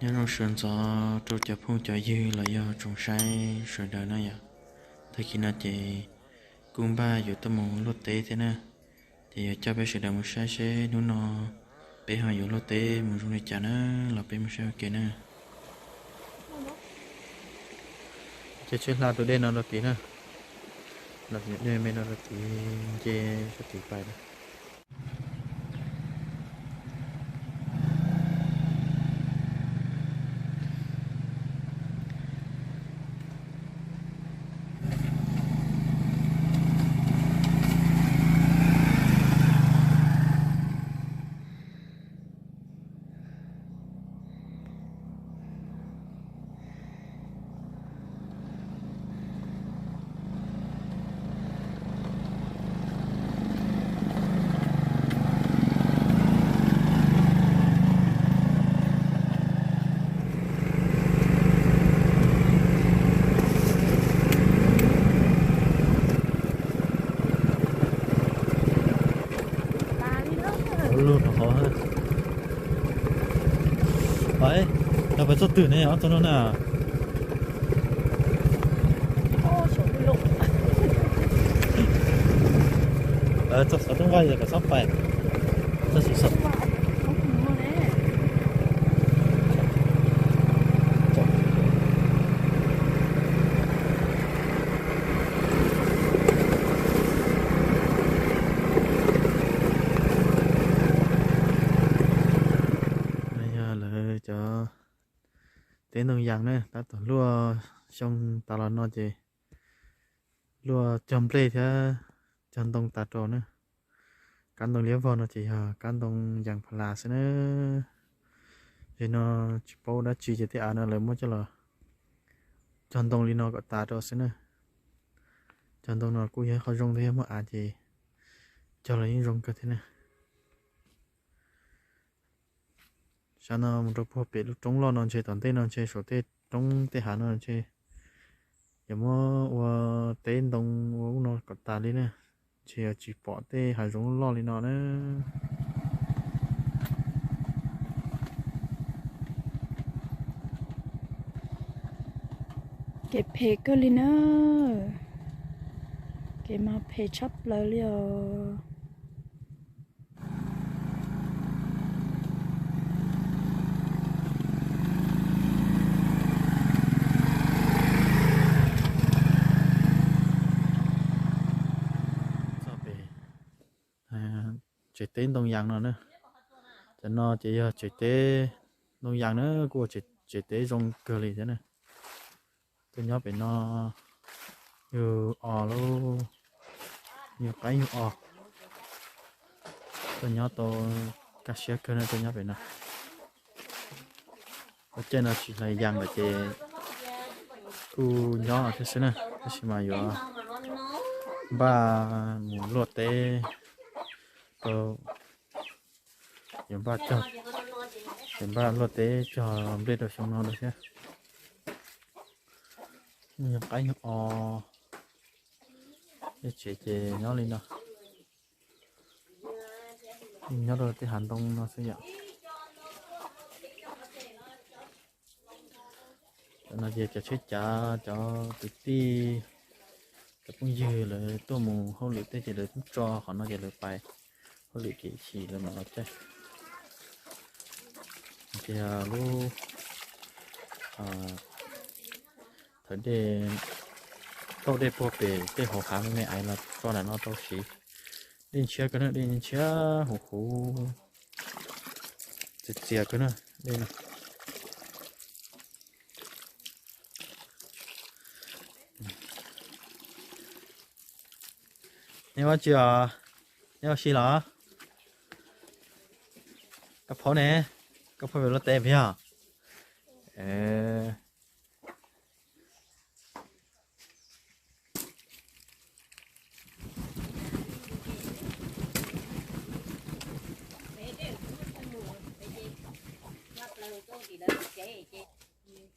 Nyob zoo sawv ntxov rau cov phooj cov ywg los yog tsoom saib sawv daws na yom. Tag kis no ces kuj npaj yuav tuaj mus luaj teb thiab na, ces yuav coj peb sawv daws mus saib seb hnub no peb ho yuav luaj teb mus zoo li cas na, los peb mus saib ua ke na. Ces tsheb hla tus dej no rau tid na, los dej me no rau tid, nce sab tid pais na. Lug rau hauv. Pais, pais txoj twg ne ob tug no na? Txoj xov tub nqaj yog kom txhob pais. Txoj xov Yog lawv cov teb ntoo yas na, tab tom luaj xyoo tas los no ces luaj cog nplej thiab cog ntoo tas rau na. Kab ntoo liab vog no ces yog kab ntoo yas pha las xwb na. Ces no tsis paub dab tsi ces tej av no lawv muab coj los cog ntoo li no kom tas rau xwb na. Cog ntoo no kuj yog qhov zoo thiab, yog muaj av ces cog los yeej zoo kawg thiab na. Sab no mus rau puag pem lub roob loj no ntshe tom ntej no ntshe saum tej roob tej hav no ntshe yuav muab ua teb ntoo ua ub no kom tas li na. Ntshe yuav tsis pom tej hav zoov loj li no na. Kev phem kawg li na. Kev mas phem tshaj plaws li os. Txog pem tsev teb ntoo yas no na. Cov no ces yog tsev teb ntoo yas na, kuj ua tsev teb zoo kawg li thiab na. Tuaj nyob pem no yug os lauj, yug qaib yug os. Tuaj nyob tau kaj siab kawg na, tuaj nyob pem no. Ua caij no tsis hlais yas lawm ces kuj nyob thiab xwb na, tab sis mas yuav npaj mus luaj teb rau, yuav npaj cog, yuav npaj luaj teb cog nplej rau xyoo no lawm thiab. Yog qaib yog os, tej tsev ces nyob li no, nyob rau tej hav ntoo no xwb yom. Cov no ces cov tsheb cav, cov kwv tij, cov phooj ywg lawv tuaj mus hauj lwm tej ces lawv tso qhov no ces lawv pais hauj lwm ces ib chim lawv mam los caij. Ces lub thawv dej, tauj dej puag pem tej hauv hav me me ais los tso ntawm no rau siv. Dej ntshiab kawg na, dej ntshiab huv huv, txias txias kawg na, dej no. Neb ua tsi os? Neb ua si los? Koj phaub ne? Koj phaub pem luaj teb pem yog?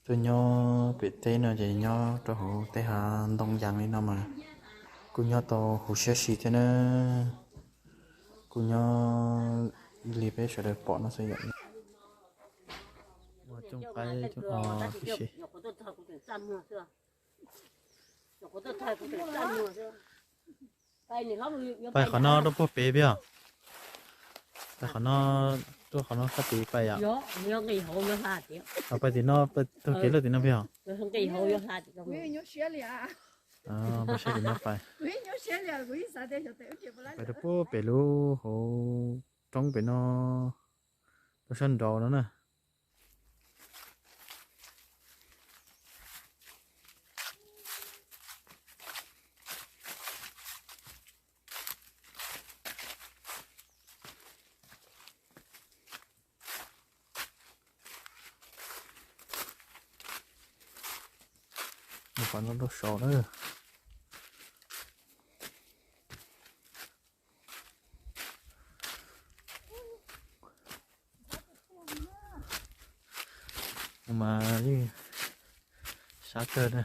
Tuaj nyob pem teb no ces nyob rau hauv tej hav ntoo yas li no mas kuj nyob tau huv siab si thiab na. Kuj nyob li peb sawv daws pom no xwb yom. Muaj Coob qaib coob os tib si. Pais qhov no rau puag pem peb os. Pais qhov no, tuaj qhov no sab tid pais yom. Pais tim no, taug kev luaj tim no peb os. Pais saib tim no pais. Pais rau puag pem lub hauv roob pem no, rau sab nraud no na. Mus qhov no rau saud na. Mas yeej sab kawg na.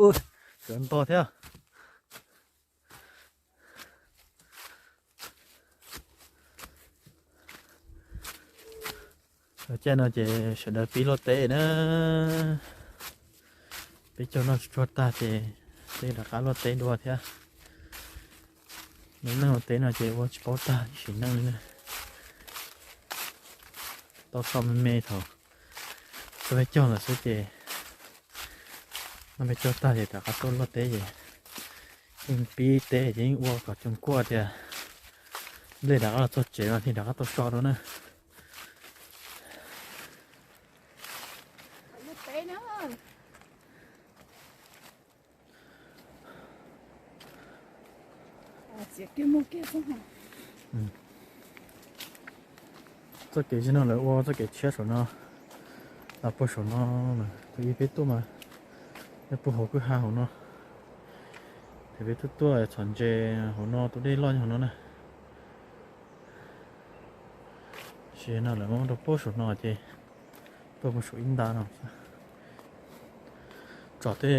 Ua, sawv ntog thiab. Caij no ces sawv daws pib luaj teb na. Peb caug noj tsuag tag ces peb rov qab luaj teb dua thiab. Lub neej ua teb no ces ua tsis paub tag ib sim neej li na. Tau so me me thaum txog peb caug lawm xwb ces noj peb caug tag ces rov qab tuaj luaj teb ces yeej pib teb ces yeej ua kom coob kuaj tias nplej rov qab los txog tsev no thiaj rov qab tau so rau na. Txoj kev zig no lawv ua txoj kev tshiab saum no, los puag saum no, tus ib peb tuaj mas nyob puag hauv kwj ha hauv no, ces peb tuaj tuaj txhom ntses hauv no, tus dej loj nyob hauv no na. Sim no lawv muab rau puag saum no ces tuaj puag saum ib nta no. Tsom tej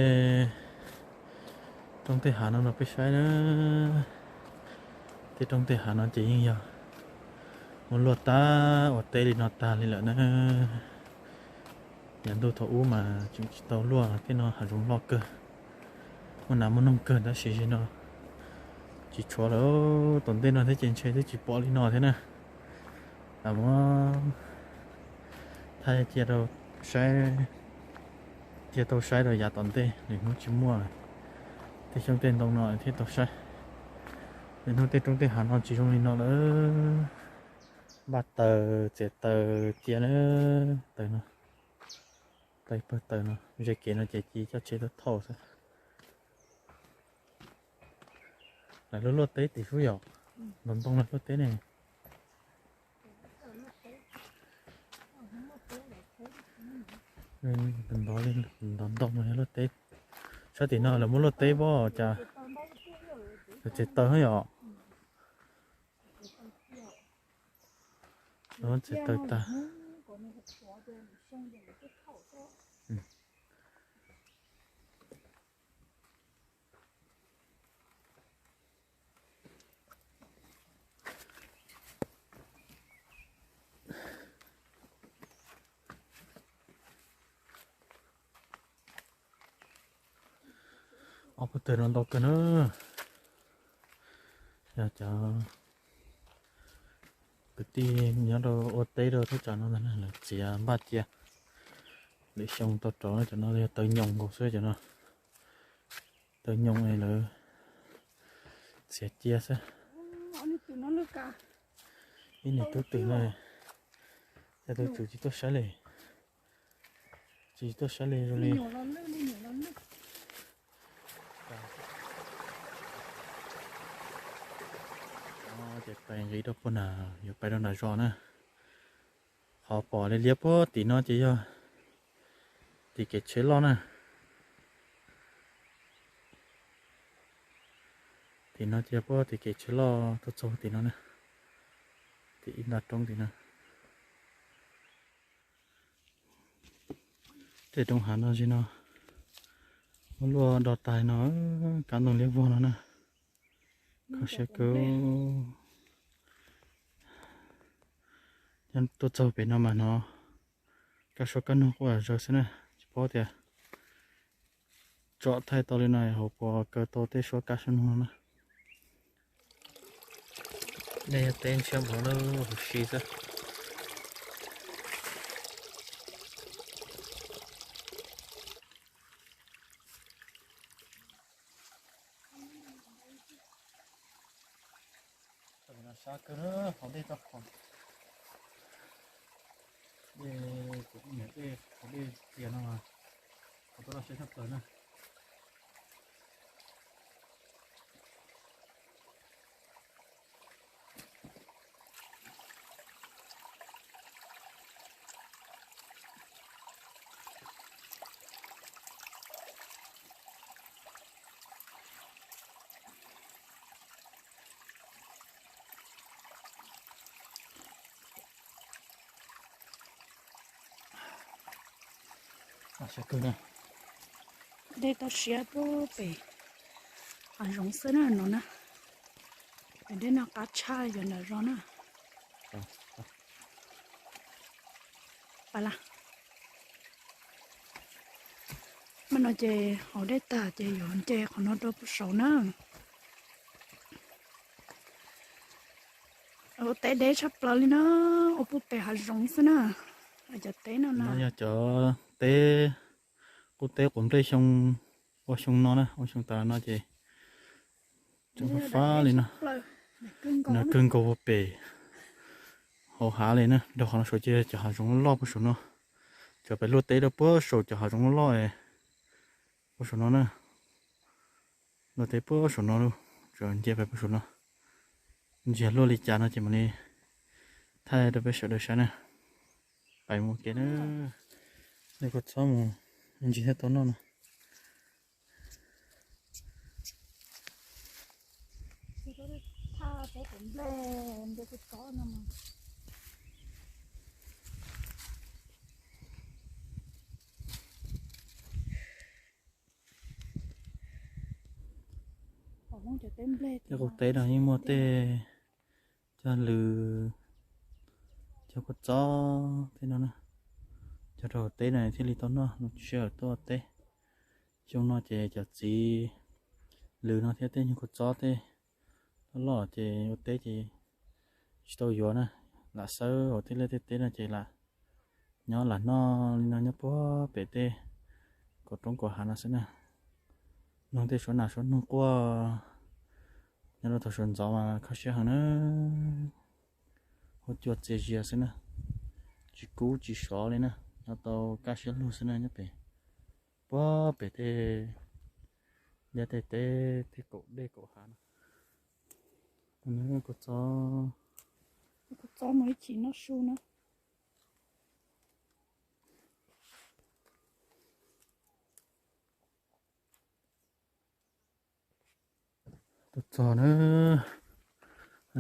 roob tej hav no no peb saib na. Tej roob tej hav no ces yeej yog muab luaj tag ua teb li no tag li lawm na. Yav ntuj thaum ub mas tseem tsis tau luaj, tej no hav zoov loj kawg, muaj nas muaj noog kawg, tab sis no tsis tshuav lawm. Tom ntej no thiab ces ntshe twb tsis pom li no thiab na. Lam muab thaij cia rau saib, cia tau saib rau yav tom ntej, lwm hnub tsis muaj, tej xyoob tej ntoo no thiaj tau saib. Lwm hnub tej roob tej hav no tsis zoo li no lawm. Npaj taws, txiav taws cia na, taws no, taws pawg taws no, ze kev no ces cia coj tsheb tuaj thauj xwb. Lawv luaj luaj teb tim sub yom, ntov ntoo lawv luaj teb ne. Ntov ntoo luaj teb, sab tim no lawv muab luaj teb pob cas, lawv txiav taws yom. Lawv txiav taws tag. Ob peb tawg no ntau kawg na. Yog cov kwv tij nyob rau ua teb rau thaj tsam no ntag na, lawv txiav npaj cia. Lwm xyoo tau rov cov no yog taws nyoos nkaus xwb cov no. Taws nyoos es lawv txiav cia xwb. Ib niag tub twm no, cov tub twm tsis tuaj saib li. Tsis tuaj saib li zoo li. Ces pais nqis rau puag nram, yuav pais rau nram zos na. Qhov pom liab liab puag tim no ces yog tim kev tsheb loj na. Tim no ces puag tim kev tsheb loj tuaj txog tim no na. Tim ib nta roob tim no. Tej roob hav no zig no muab luaj do tag no, kab ntoo liab vog no na. Kho siab kawg. Nyob tuaj txog pem no mas hnov Kab suab kab noog quaj zawg xwb na, tsis paub tias tsom thaij tau li no hauv puas kaw tau tej suab kab suab noog no na. Nej yog teb ntshiab npaum no huv si xwb. Sab kawg na, hauv dej toj qhov, dej kuv niam dej hauv dej tiag no mas, qhov toj loj siab tshaj plaws na. Dej toj siab puag pem hav zoov xwb na no na. Dej no qab tshaj yog nram zos na. Pab la. Mas no ces hauv dej tag ces yuav nce qhov no rau puag saud na. Ua teb deb tshaj plaws li na, ua puag pem hav zoov xwb na. Cov teb no na yog cov teb, qub teb quav nplej xyoo, ua xyoo no na, ua xyoo tas no ces tseem fab li no. Nws kawg nkaus puag pem hauv hav li na, rau qhov no saud ces cov hav zoov loj loj puag saum no. Cov pem luaj teb rau puag saum cov hav zoov loj loj puag saum no na. Luaj teb puag saum no lauj, tsuas nce pais puag saum no. Ntsiag luaj li cas no ces mam li thaij rau peb sawv daws saib na. Pais mus ua ke na. Nej kuj txhob mus ntsis thiaj tau noj no. Tej qub teb no yeej muaj tej cog lws, cog kua txob tej no na. Cog rau hauv teb no thiaj li tau noj, sij hawm tuaj teb. Xyoo no ces cov txiv lws no thiab tej nyuag kua txob tej loj loj ces ua teb ces tsis tau yuav na, lam xawb hauv tej liaj tej teb no ces lam nyob lam noj li no nyob puag pem tej kaum roob kaum hav no xwb na. Noog tej suab nas suab noog quaj nyob rau thaum sawv ntxov mas kho siab heev na. Huab cua txias zias xwb na, tsis kub tsis sov li na, nyob tau kaj siab lug xwb na nyob pem, puag pem tej liaj tej teb tej kaum dej kaum hav no. Kua txob, kua txob mus ib chim noj su na. Tuaj txog na,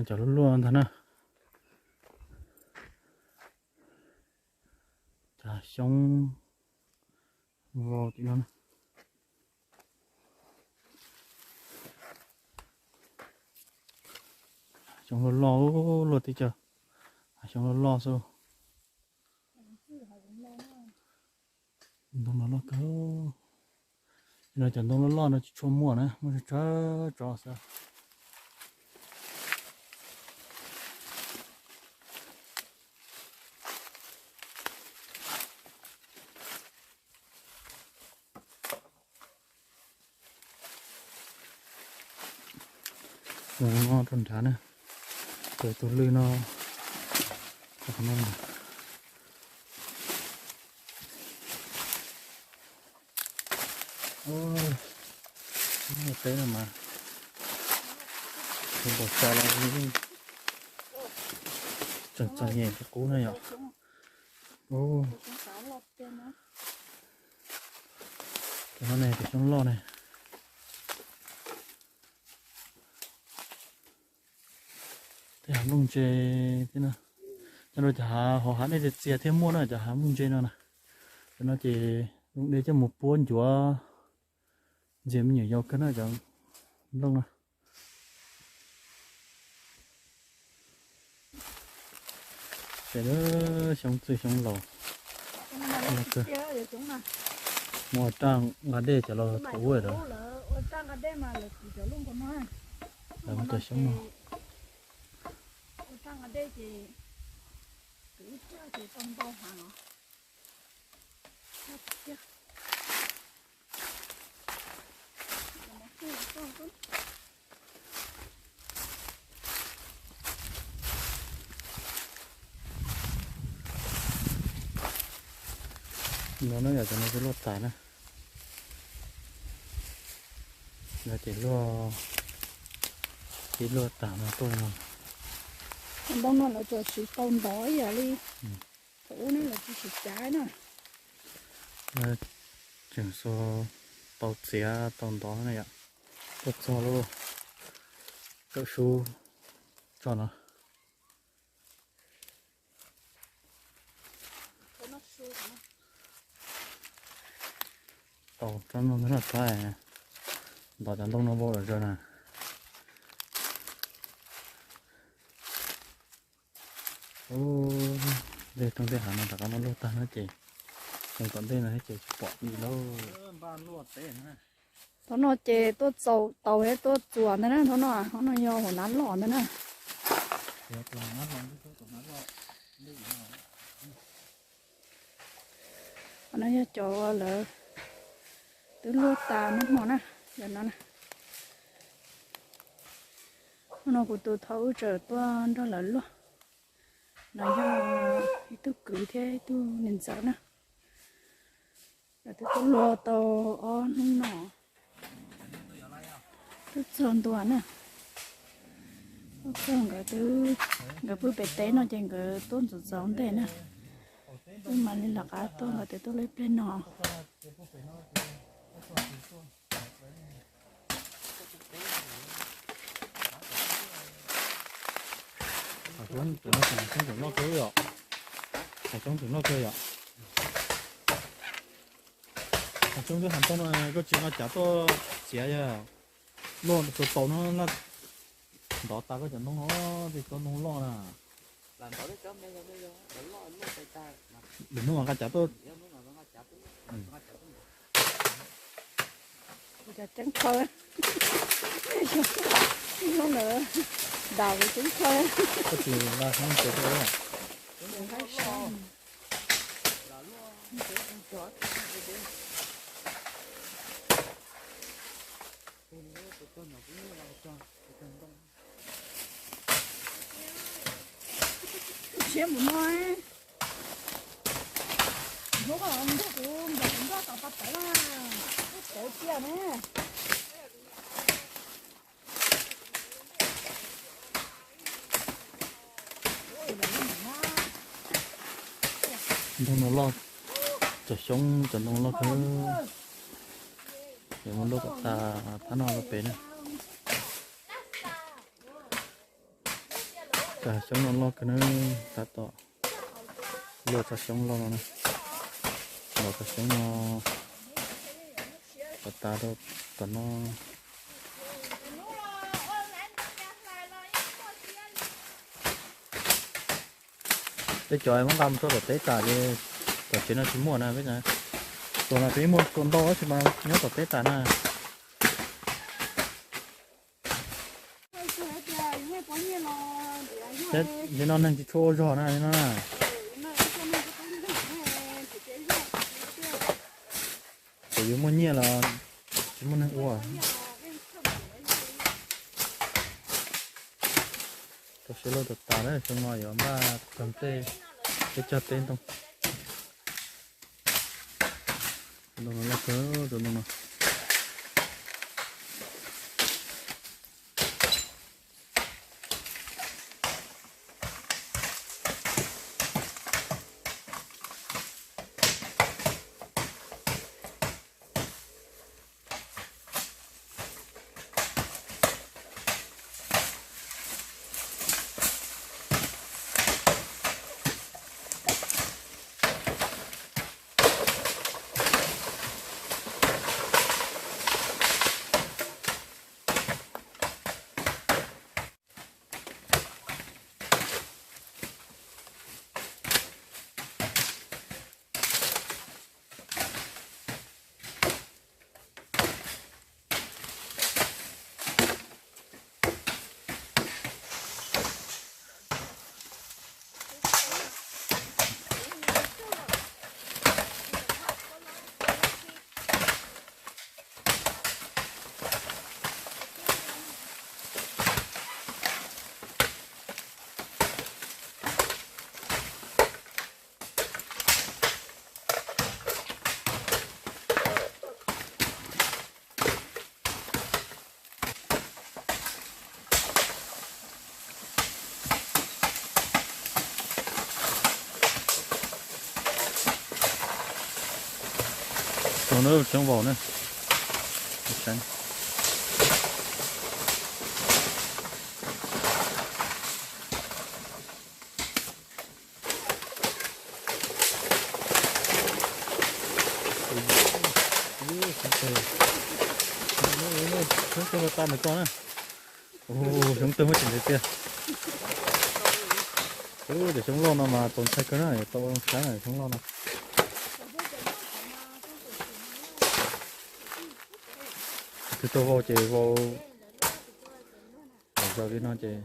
cov luaj luaj ntag na. Cov xyoob vau tim no na. Xyoob loj loj, luaj teb chaws, xyoob loj loj xwb. Ntoo no loj kawg. No cov ntoo loj loj no tsis tshua muaj na, muaj tsawg tsawg tso xwb. Mus no rau nrad na, tus tus lwj no, qhov no. Ua teb no mas, npaum cas los yeej txom txom nyem thiab qub na yom. Cov no ne, cov xyoob loj ne. Tej hav nplooj ntse thiab na. Nyob rau cov hav hauv hav dej txias txias thiaj muaj na, cov hav nplooj ntse no na. Cov no ces zoo deb coj mus puab ncuav ntxias me nyuam yaus kawg na cov nplooj no. Ces xyoob txwj xyoob laus, Muaj raj nqa dej cov los thaum ub lawm. Lawv muab cov xyoob no. No na yom, cov no twb luaj tas na. Yog ces luaj, ces luaj tas no tuaj no. Ntoo no lawv tsuas siv tau ntov ib yam li thaum ub ne, lawv tsis siv cav na. Tseem xu tau txiav tau ntov na yom. Tuaj txog lub kawm sub tso no. Tau tsob ntoo no txhob ntov cov ntoo no npau lawm zog na. Ub, dej tooj dej hav no rov qab muab luaj tag no ces, zoo tom ntej no thiab ces tsis pom li lauj. Thaum no ces tuaj txaus tau thiab tuaj txuas ntawd na, thaum no, thaum no yog hauv nab loj ntawd na. Qhov no yog cov lawv twb luaj tas nag hmo na, yog no na. Hnub no kuv tus thauj wb tseem tuaj nrog lawv luaj. No yog ib tug kwv thiab ib tug niam ntxawm na. Lawv twb tuaj luaj tau ob hnub no. Twb txog ntua na. Twb txog nkawd twb, nkawd pw pem teb no ces nkawd tuaj ntxuav txaus ntej na. Wb mam li lawv qab tuaj, nkawd twb tuaj luaj ib pliag no. Hav xyoob tus no, hav xyoob tus noj kawg yom. Hav xyoob tus noj kawg yom. Hav xyoob twb hav ntoo no koj tsis nqa cav tuaj txiav yog luaj tau tau no na. Ntov tas koj cov ntoo no, tej cov ntoo loj na. Lwm hnub nqa cav tuaj. Cov ceeb khaw, xyoob ntawd dam ceeb khaw. Koj tsis nqa xyoob txiav tuaj. Siab mus no, hnub ko nrog kuv nrog kuv nrog tau pab tawv na, pab tawv tiag ne. Ntoo no loj, cov xyoob cov ntoo loj kawg. Ces muab luaj kom tas phab no rau pem na. Cov xyoob no loj kawg na, tab tom luaj txoj xyoob loj no na. Los txoj xyoob no kom tas rau tom no. Peb cov muab nqa mus rau tom teb tas ces tom tsev no tsis muaj na peb. Tus no peb muaj tau ntau tab sis mas nyob tom teb tas na. Li no neeg tsis tshua ua zog na li no na. Txawm yuav muaj nyiaj los tsis muaj neeg ua. Tau siav loj tas tas na, xyoo no yuav npaj tag tej, tej cog teb ntoo. Tus ntoo no loj kawg, tus ntoo no. Xyoob vaus na. Xyoob twg tag ntawm ko na. Xyoob twg muaj tsis ntev tiag. Cov xyoob loj no mas txaus ntshai kawg na, tau saib xyoob loj no. Tus tau vau ces vau zaum li no ces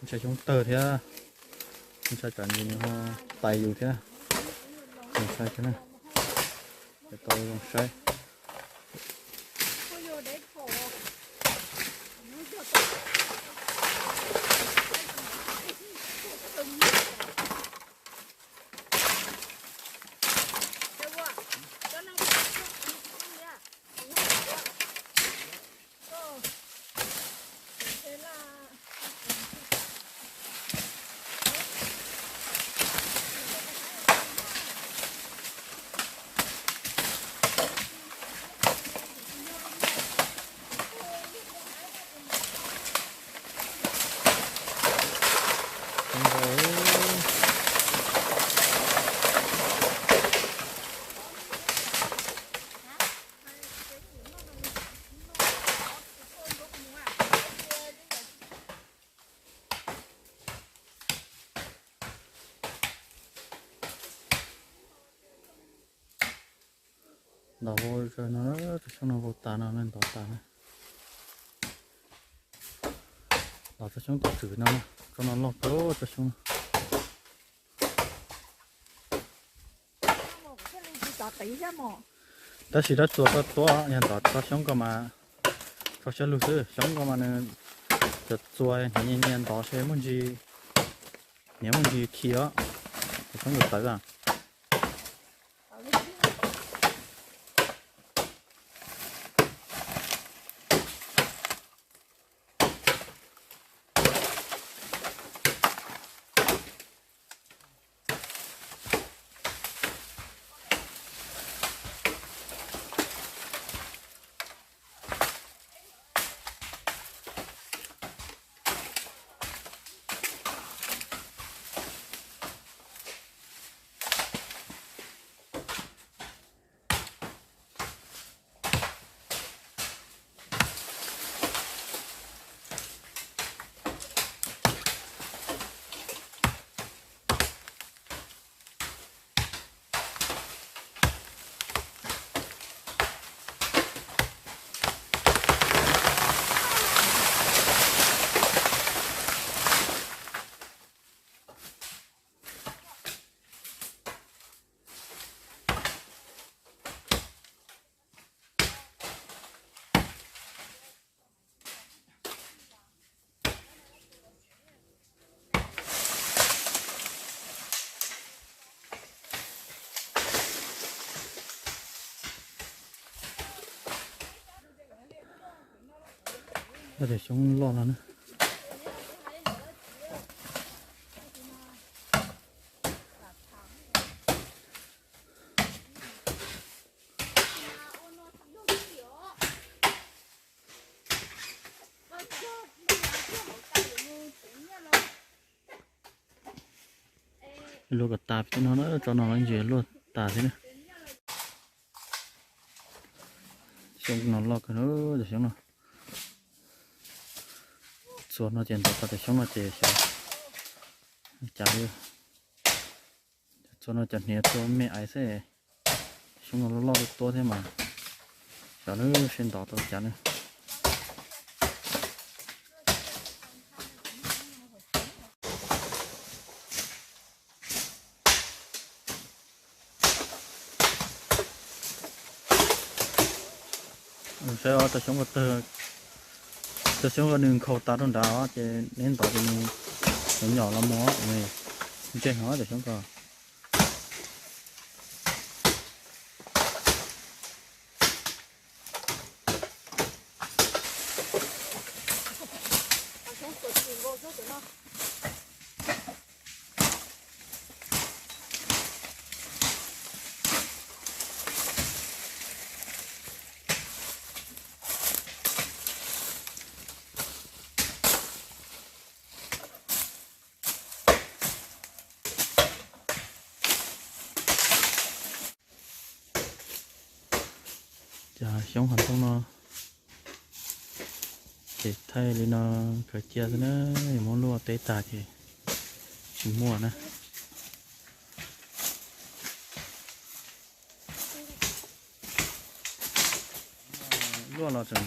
ntshai xyoob tawg thiab ntshai tsam nws ho tais yus thiab. Ntshai kawg na, tau zoo saib. Ntov vau no, cov xyoob no vau tas no, ntov tas na. Ntov tsob xyoob tom tswm no, tsob no loj kawg tsob xyoob no. Tab sis rab txuas koj tuab yog ntov tsob xyoob ko mas tso siab lug xwb, xyoob ko mas nws cov txuas hniav nyias nyias ntov seb muaj ntsis, hniav muaj ntsis khi os, cov xyoob txawv txawv a. Cov xyoob loj no na. Luaj kom tas no na, tso no los ntsis luaj tas thiab na. Xyoob no loj kawg, cov xyoob no. Txuas no ces ntov tau cov xyoob no ces xyov cas li. Txuas no cov hniav txuas me aiv xwb. Xyoob no loj loj tuab thiab mas xyov nws seb ntov tau cas ne. Saib os, cov xyoob ko, cov xyoob ko nws nkhaus tas rau nrad ces neb ntov ces nws nyom los mus, ntseeg os cov xyoob ko. Cov xyoob hav ntoo no ces thaij li no khaws cia xwb na, muab luaj teb tag ces tsis muaj na. Luaj los tseem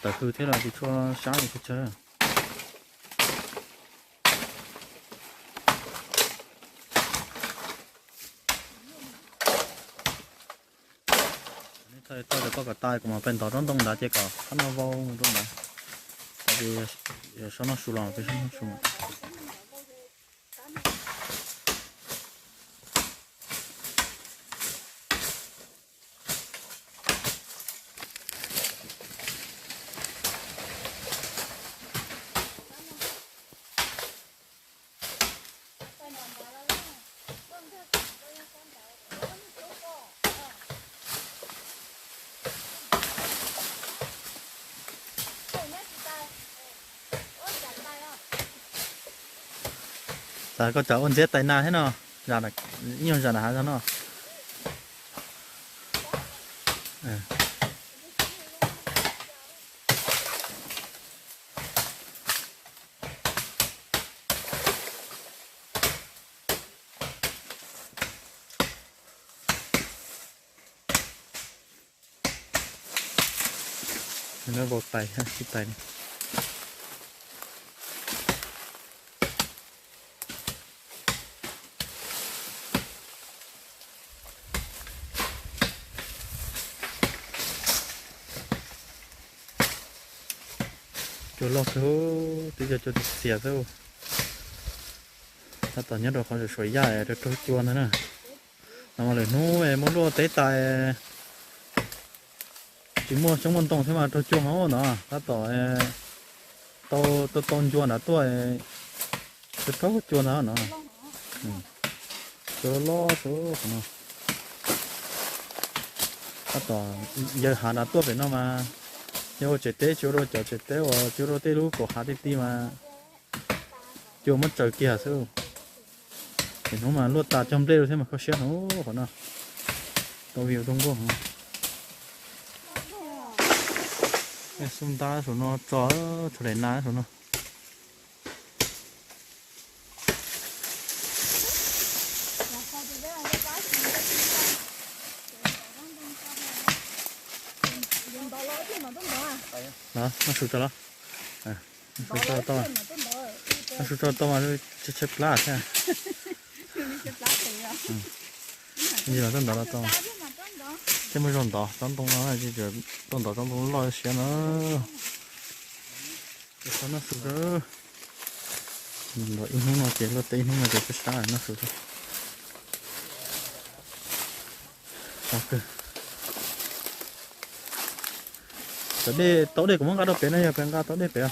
tawm hws thiab los tsis tshua sab li tshaj. Thaij thaij rau koj kom tas, kuv mam pais ntov tsob ntoo nrad ces kom qab no vau mus rau nrad. Ces yog sab no su los peb sab no su. Xav koj tsam ua ntxiab tais nas thiab no, ib nyuag zam nram hav zog no. Vau tais, sib tais. Cua loj kawg, twb yog cua txias xwb. Tab tom nyob rau qhov suav yaj rau raug cua ntag na. No mas lwm hnub muab luaj teb tas, tsis muaj xyoob muaj ntoo thiab mas raug cua hauv no. Tab tom tau tau ncua nrad tuaj, raug cua ntag no. Cua loj xwb no. Tab tom yawg hav nrad tuaj pem no mas yog ua tsev teb, tsis ua rau cov tsev teb uas tsis ua rau tej lub kaum hav ti ti mas cua muab tsaws kiag xwb. Ces hnub mas luaj tas cog nplej rau thiab mas kho siab no, qhov no tau view tau nkauj. Xub ntab saum no tso, tshuav daim nas saum no. Noj su tso los? Noj su tso tau, noj su tso tau mas tshaib plab thiab. Li los tuaj ntov los tau. Thiab muaj zog ntov tsob ntoo no, tuaj ntov tsob ntoo loj siab no. Noj su, ntov ib hnub no ces luaj teb ib hnub no ces peb sab noj su. Cov dej, tau dej kuv muab nqa rau pem no, yog pem nqa tau dej pem.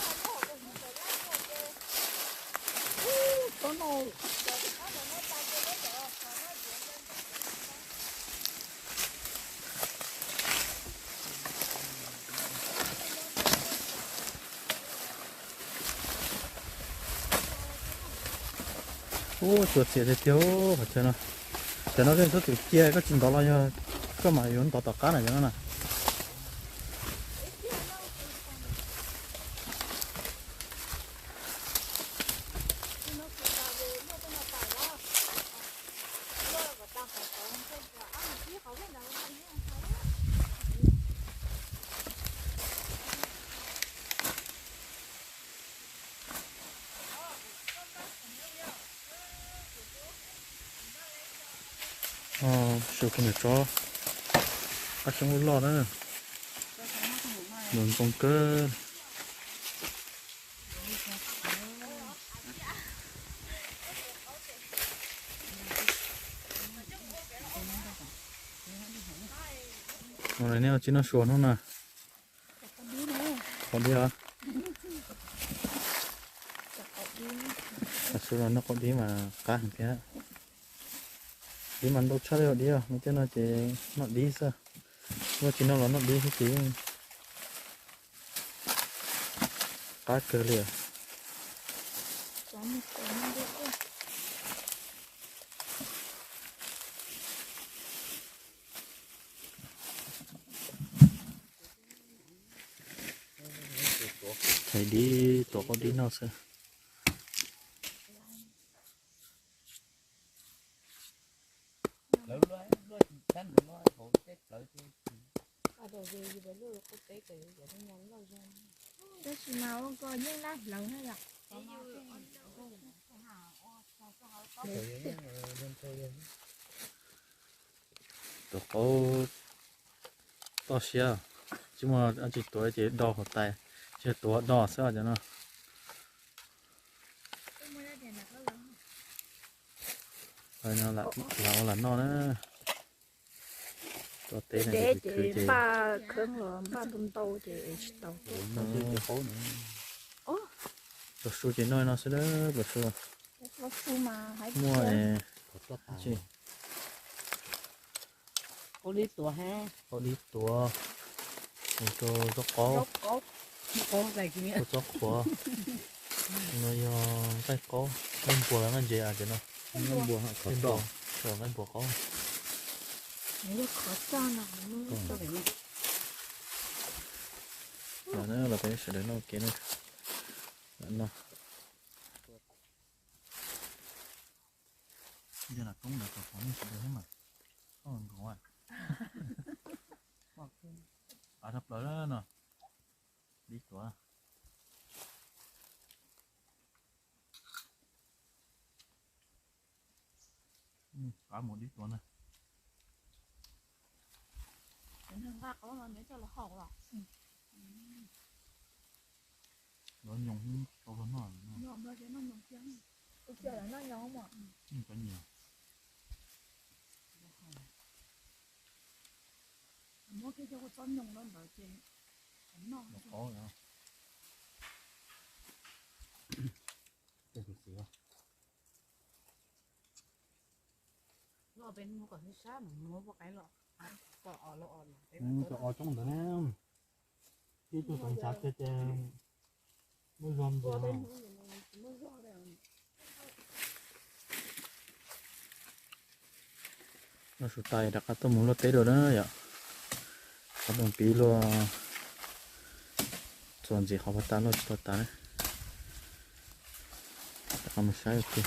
Ub, cua txias tiag tiag qhov chaw no. Cov no koj txhob txwm cia, koj tsis ntov los yog koj mam yuav ntov tom qab na cov no na. Su kuv niam tsob qab xyoob loj loj na, nws ntxoo kawg. Ua li nej ua tsis noj su hnub no? Qaub dib os. Su los noj qaub dib mas qab heev thiab. Dib mas ntau tshaj li qaub dib os, no ces noj dib xwb. Ua tsis noj los noj dib xwb ces yeej qab kawg li os. Dib tuav qaub dib noj xwb. Tab sis mas ua ko yeej lab hlawv na yom. Tuav qaub toj siab, tsis muaj dab tsi tuav ces do hauv tais, tsis tuav do xwb cov no. Lam ua lam noj na. Tuav teb no ces npaj khwb los npaj ntau ntau ces tsis tau. Pluas su ces noj no xwb, pluas su. Muaj qaub dib tuav, mus rau zaub qaub, zaub qhuav, no yog nqaij qaub, nqaij npua los nqaij ntses a cov no. Nqaij npua, nqaij npua qaub. Los peb sawv daws noj ua ke na. Lam noj. Yog lam koob ntawd kom nej sawv daws thiab mas. Koj nkoos a. Av dhau plaws no. Dib tuav. Av mus dib tuav na. Lov nyoos tau luag noj. Muab kiag cov kua txob nyoos no ntawd ces noj. Los peb mus kom sab mus muab poj qaib los, kom os los os. Cov os coob ntawd na, ib tug tau ntshav tiag tiag, muaj zog ntxiv. Noj su tas rov qab tuaj mus luaj teb dua na yom. Qhov rooj pib luaj txuas ntxiv, qhov puag ta luaj tsis tau tas na. Rov qab mus saib ua ke.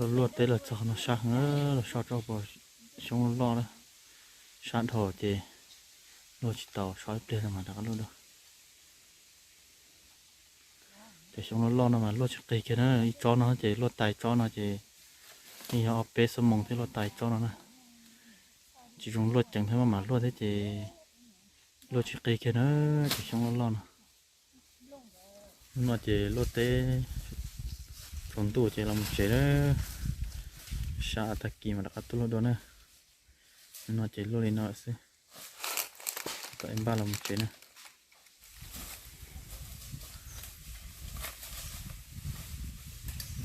Luaj luaj teb los txog no sab heev, los so rau puas xyoob loj loj na, sab dhau ces luaj tsis tau, so ib pliag no mas rov qab luaj dua. Cov xyoob loj loj no mas luaj tsis qig kiag na, ib tsob no ces luaj tas ib tsob no ces yeej yog ob peb xuab moos thiaj luaj tas ib tsob no na. Tsis zoo luaj ceev thiab maj mam luaj thiab ces luaj tsis qig kiag na, cov xyoob loj loj no. Hnub no ces luaj teb tsaus ntuj ces los mus tsev na, sab tag kis mas rov qab tuaj luaj dua na. Hnub no ces luaj li no xwb, kom ib npaj los mus tsev na.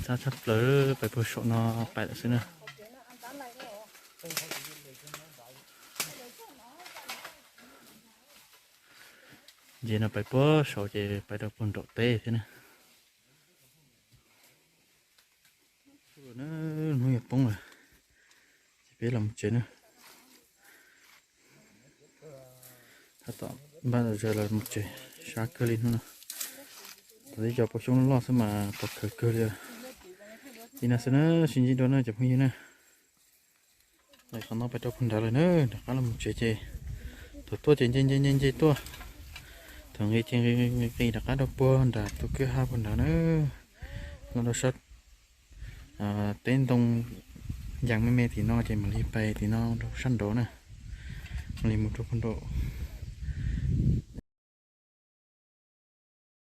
Tshab tshaj plaws, pais puag saum no pais lawm xwb na. Ces no pais puag saud ces pais rau puag nraum teb thiab na. Hnub yuav poob lawm, ces peb los mus tsev na. Tab tom npaj zog los mus tsev, sab kawg li hnub no. Tau ib co pos xyoob loj xwb mas pos khawv kawg li. Li no xwb na, sib ntsib dua na cov phooj ywg na. Qhov no pais rau puag nrad lawm na, rov qab los mus tsev ces thaum tuaj ces nce nce nce nce tuaj, thaum nqis ces nqis nqis rov qab rau puag nram tus kwj ha puag nrad na. Los rau sab teb ntoo yas me me tim no ces mam li pais tim no rau sab nraud na, mam li mus rau puag nraum